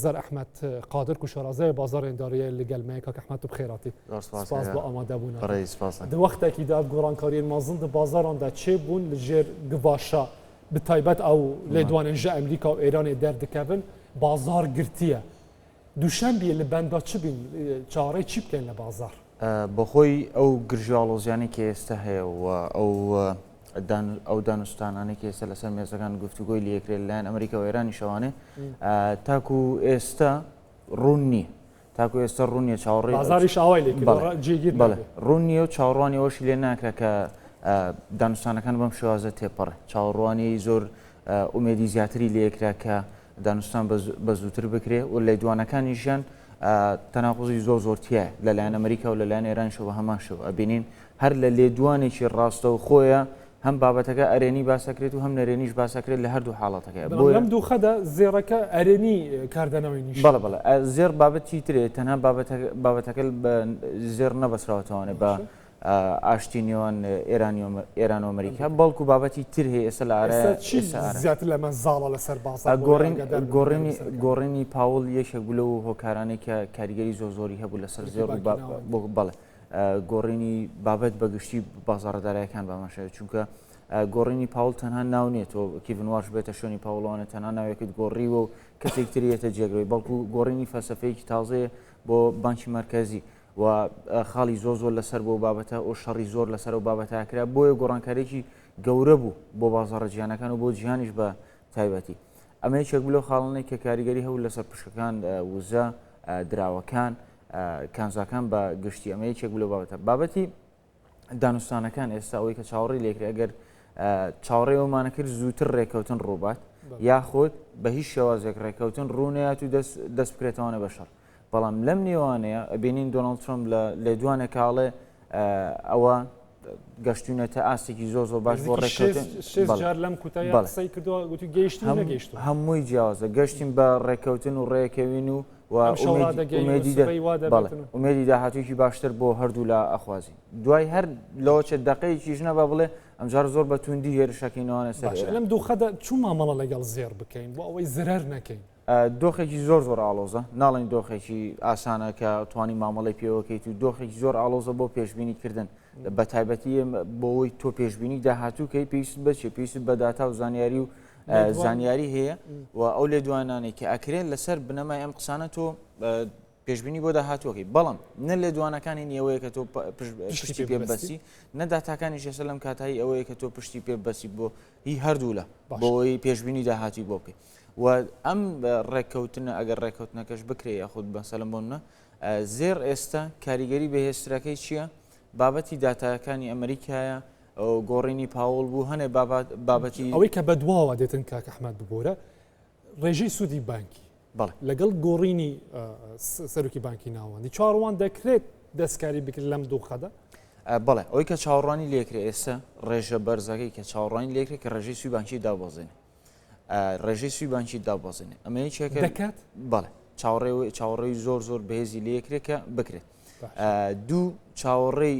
زەر ئەحمەد قادر کو شارەزای بازاڕێن داراییە li gel me ye. Kak Ehmed tu bi xêr hatî. Spas bo amadebûna te. Di wextekî de ev gorankariyên mezin di bazaran de çêbûn li jêr givaşa bi taybet ew lêdwanên ji Amerîka û Êranê derdikevin bazar girtiye. Duşembiyê li benda çi bîn çaverê çi bikin li bazar? بەهۆی ئەو گرژی و ئاڵۆزیانەی کە ئێستا هەیە و ئەو ئەو دانوستانانەی کە ئێستا لەسەر مێزەکان گفتوگۆی لێکرێت لەلایەن ئەمریکا و ئێرانیشەوانێ تاکو ئێستا ڕوون نییە تاکو ئێستا ڕوون نییە چاوەڕێ بازاریش ئاوای لێ جێگیر بەڵێ ڕوون نییە و چاوەڕوانی ئەوەشی لێ ناکرا کە دانوستانەکان بەم شێوازە تێپەڕێ چاوەڕوانی زۆر ئومێدی زیاتری لێکرا کە دانوستان بە زووتر بکرێ و لێدوانەکانیشیان تەناقوزی زۆر زۆر تیایە لەلایەن ئەمریکا و لەلایەن ئێرانیشەوە بە هەمان شێوە ئەبینین هەر لە لێدوانێکی ڕاستەوخۆیە هەم بابەتەکە ئەرێنی باسەکرێت و هەم نەرێنیش باسەکرێت لە هەردوو حاڵەتەکە بۆ لەم دووخەدا زێڕەکە ئەرێنی کاردانەوەی نیش بەڵێ بەڵێ زێڕ بابەتی ترێ تەنها بابەتەکە بە زێڕ نەبەسراوەتەوانێ بە ئاشتی نێوان ئێران و ئەمریکا بەڵکو بابەتی تر هەیە ئێستا لە ئارا زیاتر لەمە زاڵە لەسەر بازاڕ گۆڕینی گۆڕینی پاوڵ یەکێک بوو لەو هۆکارانەی کە کاریگەری زۆر زۆری هەبوو لەسەر زێڕ و بەڵێ گۆڕینی بابەت بەگشتی بازاڕە دارایەکان بەمەشە چونکە گۆڕینی پاوڵ تەنها ناو نییە تۆ کیڤن وارش بێتە شوێنی پاوڵەوانە تەنها ناوێکت گۆڕیوە و کەسێک تریەتە جێگرەوەی بەڵکو گۆڕینی فەلسەفەیەکی تازەیە بۆ بانکی مەرکەزی و خاڵی زۆر زۆر لەسەر بۆ بابەتە و شەڕی زۆر لەسەر و بابەتە کرا بۆیە گۆڕانکاریی گەورە بوو بۆ بازاڕە جیهانەکان و بۆ جیهانیش بە تایبەتی ئەمە یەکێک بوو لەو خاڵانەی کە کاریگەری هەبوو لەسەر پشکەکان وزە دراوەکان کانزاکان بە گشتی ئەمە یەکێک بوو لەو بابەتە بابەتی دانوستانەکان ئێستا ئەوەی کە چاوەڕێی لێکرێ ئەگەر چاوەڕێ ئەومانە کرد زووتر ڕێککەوتن ڕووبات یاخود بە هیچ شێوازێک ڕێککەوتن ڕوونەیات و دەست بکرێتەوانە بە شەڕ بەڵام لەم نێوانەیە ئەبینین دۆناڵد ترەمپ لە لێدوانێک ئەڵێ ئەوە گەشتونەتە ئاستێکی زۆر زۆر باش بۆ ڕێککەوتن جار لەم کوتای قسەی کردووە گوتی گەیشتین نەگەیشتون هەمووی جیاوازە گەشتین بە ڕێککەوتن و ڕێکەوین و ئومێدی داهاتوویەکی باشتر بۆ هەردوولا ئەخوازین دوای هەر لەوە چێت دەقەیەکیش نەبا بڵێ ئەمجار زۆر بە توندی هێرشەکەینەوانە سەر لەم دۆخەدا چوو مامەڵە لەگەڵ زێڕ بکەین بۆ ئەوەی زەرەر نەکەین؟ دۆخێکی زۆر زۆر ئاڵۆزە، ناڵێین دۆخێکی ئاسانە کە توانی مامەڵەی پێوەکەیت و دۆخێکی زۆر ئاڵۆزە بۆ پێشبینی کردن بە تایبەتی بۆەوەی تۆ پێشبینی داهاتووکەی پێویست بچێ پێویست بە داتا و زانیاری و زانیاری هەیە و ئەو لێدوانانەی کە ئەکرێن لەسەر بنەمای ئەم قسانە تۆ پێشبینی بۆ داهاتووەکەی بەڵام نە لێدوانەکانی نیەوەیە کە تۆ پشتی پێ بەسی نە داتاکانی ئێستا لەم کاتایی ئەوەیە کە تۆ پشتی پێ بەسی بۆ هی هەردوولا بۆی پێشبینی داهاتووی بۆ بکەیت و ئەم ڕێککەوتنە ئەگەر ڕێککەوتنەکەش بکرێ یاخود بەسەلم بۆ منە زێڕ ئێستا کاریگەری بەهێزترەکەی چییە؟ بابەتی داتاکانی ئەمریکایە گۆڕینی پاوڵ بوو هەنێ بابەتی ئەوەی کە بەدواوە دێتن کاک ئەحمد ببوورە ڕێژەی سوودی بانکی لەگەڵ گۆڕینی سەرۆکی بانکی ناوەندی چاڕوان دەکرێت دەستکاری بکرێت لەم دۆخەدا؟ بەڵێ ئەوەی کە چاوەڕوانی لێکرێ ئێستا ڕێژە بەرزەکەی کە چاوەڕوانی لێکرێت کە ڕێژەی سوی بانکی دابەزێنێ ڕێژەی سوی بانکی دابەزێنێ ئەمە یەکێکە دەکات بەڵێ چاوەڕێ چاوەڕێی زۆر زۆر بەهێزی لێکرێت کە بکرێت دوو چاوەڕێی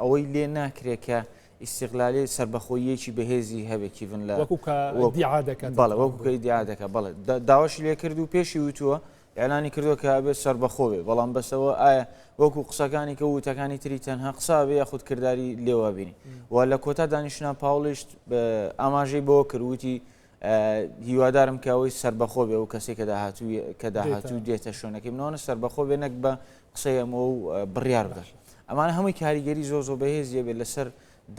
ئەوەی لێ ناکرێت کە ئیستیغلالی سەربەخۆییەکی بەهێزی هەبێ کیڤن لە وەکو کە ئیدیعا دەکات بەڵێ وەکو کە ئیدیعا دەکات بەڵێ داواشی لێ کرد و پێشی وتووە ئیعلانی کردووە کە ئەبێت سەربەخۆ بێ بەڵام بەسەوە ئایا وەکو قسەکانی کە وتەکانی تری تەنها قسە بێ یاخود کرداری لێوە بینی و لە کۆتا دانیشتنا پاوڵیش ئاماژەی بەوە کرد وتی هیوادارم کە ئەوەی سەربەخۆ بێ و کەسێک کە داهاتوو کە داهاتوو دێتە شوێنەکەی منەوە سەربەخۆ بێ نەک بە قسەی ئەمە و بڕیار بدات ئەمانە هەمووی کاریگەری زۆر زۆر بەهێزیە بێت لەسەر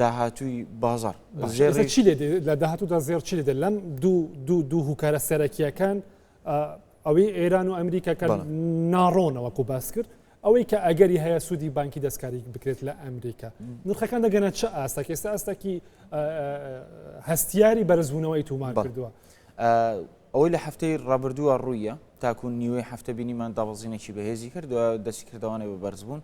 داهاتووی بازار زێڕ چی لێ لە داهاتوودا زێڕ چی لێ لەم دوو دوو دوو هوکارە سەرەکیەکان ئەوەی ئێران و ئەمریکا کە ناڕۆنە وەکو باس کرد ئەوەی کە ئەگەری هەیە سوودی بانکی دەستکاری بکرێت لە ئەمریکا نرخەکان دەگەنە چ ئاستێک ئێستا ئاستێکی هەستیاری بەرزبوونەوەی تومار کردووە. ئەوەی لە هەفتەی ڕابردووە ڕوویە تاکو نیوەی هەفتە بینیمان دابەزینێکی بەهێزی کرد دەستی کردوانە بە بەرزبوون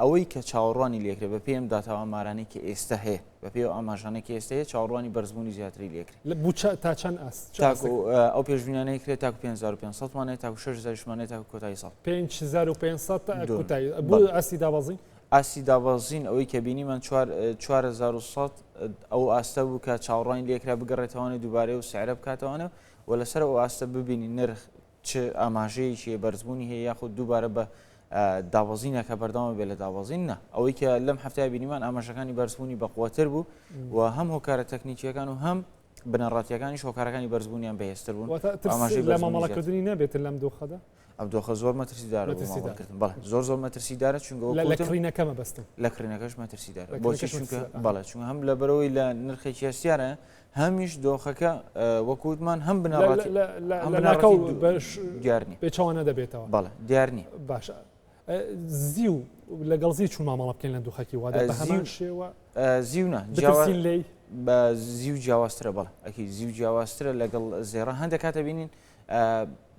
ئەوەی کە چاوەڕوانی لێکرێ بە پێی ئەم داتا و ئامارانەی کە ئێستا هەیە بە پێی ئەو ئاماژانەی کە ئێستا هەیە چاوەڕوانی بەرزبوونی زیاتری لێکرێ لە بۆ تا چەند ئاست تاکو ئەو پێشبینانەی کرێت تاکو 5500 مانێت تاکو 6000 مانێت تاکو کۆتایی ساڵ 5500 تا کۆتایی بۆ ئاستی دابەزین ئاستی دابەزین ئەوەی کە بینیمان 4100 ئەو ئاستە بوو کە چاوەڕوانی لێکرا بگەڕێتەوانێ دووبارەی و سعرە بکاتەوانە و لەسەر ئەو ئاستە ببینی نرخ. چ ئاماژەیەکی بەرزبوونی هەیە یاخود دووبارە بە دابەزینەکە بەردەوام بێ لە دابەزین نا ئەوەی کە لەم هەفتەیە بینیمان ئاماژەکانی بەرزبوونی بەقوەتر بوو و هەم هۆکارە تەکنیکیەکان و هەم بنەڕەتیەکانیش هۆکارەکانی بەرزبوونیان بەهێزتر بوون ئاماژەی لە مامەڵەکردنی نەبێت لەم دۆخەدا ئەم دۆخە زۆر مەترسیدارە بەڵێ زۆر زۆر مەترسیدارە چونکە لە کڕینەکە مەبەستم لە کڕینەکەش مەترسیدارە بۆچی چونکە بەڵێ چونکە هەم لەبەرەوەی لە نرخێکی هەستیارە هەمیش دۆخەکە وەکو وتمان هەم بنەڕەتی هەم بنەڕەتی دیار نییە پێچەوانە دەبێتەوە بەڵێ دیار نییە باشە زیو لەگەڵ زیو چون مامەڵە بکەین لە دۆخەکی وادا بە هەمان شێوە زیو نا جیاوازین لێی بە زیو جیاوازترە بەڵێ ئەکی زیو جیاوازترە لەگەڵ زێڕە هەندێک کاتە بینین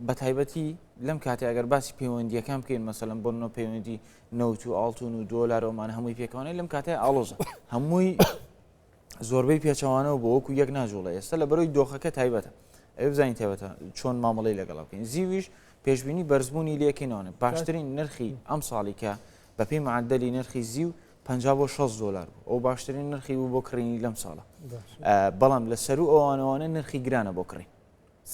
بە تایبەتی لەم کاتێ ئەگەر باسی پەیوەندیەکان بکەین مەسەلەن بۆ نۆ پەیوەندی نەوت و ئاڵتون و دۆلارۆمان هەمووی پێکوانەی لەم کاتێ ئاڵۆزە هەمووی زۆربەی پێچەوانەوە بۆ وەکو یەک ناجوڵێ ئێستا لە بەرەوەی دۆخەکە تایبەتە ئەوێ بزانین تایبەتە چۆن مامەڵەی لەگەڵ بکەین زیویش پێشبینی بەرزبوونی لەکەینەوەە باشترین نرخی ئەم ساڵی کە بەپێی معدلی نرخی زیو 50 بۆ 60 دلار بوو ئەو باشترین نرخی بوو بۆ کڕینی لەم ساڵە بەڵام لە سەرو ئەوانەوانە نرخی گرانە بۆ کڕین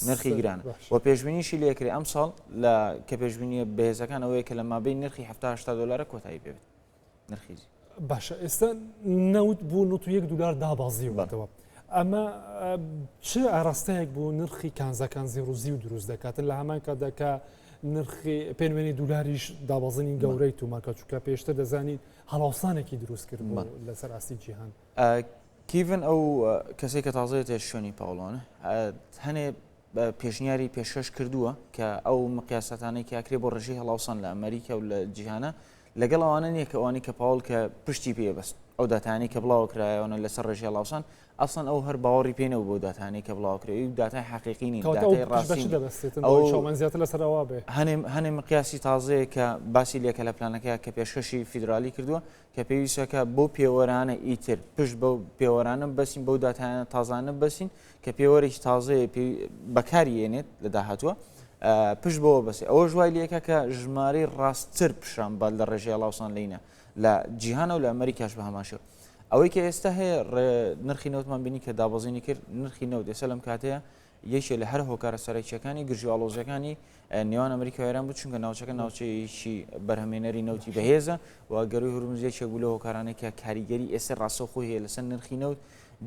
نرخی گرانە و پێشبینیشی لێکرێ ئەم ساڵ لە کە پێشبینیە بەهێزەکان ئەوەیە کە لە مابین نرخی 70 دلارە کۆتایی پێبێت نرخی زیو. باشە ئێستا نەوت بۆ 91 دلار دابەزیوەتەوە ئەمە چ ئاراستەیەک بۆ نرخی کانزاکان زێڕ و زیو دروست دەکاتن لە هەمان کاتدا کە نرخی پێنوێنی دولاریش دابەزینی گەورەی تومارکە چونکە پێشتر دەزانین هەڵاوسانێکی دروست کرد لەسەر ئاستی جیهان. کیڤن ئەو کەسێک کە تازەیەتە شوێنی پاوڵۆن هەنێ پێشنیاری پێشکەش کردووە کە ئەو مقیاساتانەی کە ئەکرێ بۆ ڕێژەی هەڵاوسان لە ئەمریکا و لە جیهانە لەگەڵ ئەوانە نییە کە ئەوانی کە پاوڵ کە پشتی پێ بەست ئەو داتانی کە بڵاوە کرایەوەە لەسەر ڕێژەی هەڵاوسان ئەسڵەن ئەو هەر باوەڕی پێ نەبوو بۆ داتانی کە بڵاو کرێ و داتای حەقیقی نین داتای ڕاستی ئەو زیاتر لەسەر ئەوە بێ هەنێ مقیاسی تازەیە کە باسی لێکە لە پلانەکە کە پێشکەشی فیدرالی کردووە کە پێویستە کە بەو پێوەرانە ئیتر پشت بەو پێوەرانە بەسین بەو داتایانە تازانە بەسین کە پێوەرێکی تازەیە بەکاری یێنێت لە داهاتووە پشت بەوە بەسێ ئەوە وای لەکە کە ژمارەی ڕاستتر پیشان بات لە ڕێژەی هەڵاوسان لینە لە جیهانە و لە ئەمریکاش بە هەمان شێوە ئەوەی کە ئێستا هەیە نرخی نەوتمان بینی کە دابەزینی کرد نرخی نەوت ئێستا لەم کاتەیە یەکێ لە هەر هۆکارە سەرەکیەکانی گرژی و ئاڵۆزیەکانی نێوان ئەمریکا و ئێران بوو چونکە ناوچەکە ناوچەیەکی بەرهەمێنەری نەوتی بەهێزە و گەروی هورمز یەکێک بوو لە هۆکارانەی کە کاریگەری ئێستا ڕاستەوخۆی هەیە لەسەر نرخی نەوت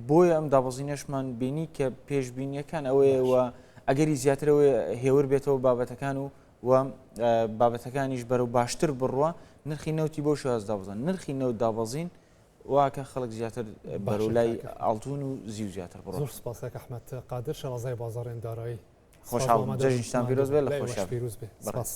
بۆیە ئەم دابەزینەشمان بینی کە پێشبینیەکان ئەوەیە و ئەگەری زیاترەوەی هێور بێتەوە بابەتەکان و و بابەتەکانیش بەرەو باشتر بڕوە نرخی نەوتی بۆ شێواز دابەزان نرخی نەوت دابەزین واکە خەڵک زیاتر بەرەو لای ئاڵتون و زیو زیاتر بڕۆن. زۆر سوپاس کاک ئەحمەد قادر شارەزای بازاڕێن دارایی. خۆشحاڵ بووم جەژنیشتان پیرۆز بێت لە خۆشیان پیرۆز بێ سپاس.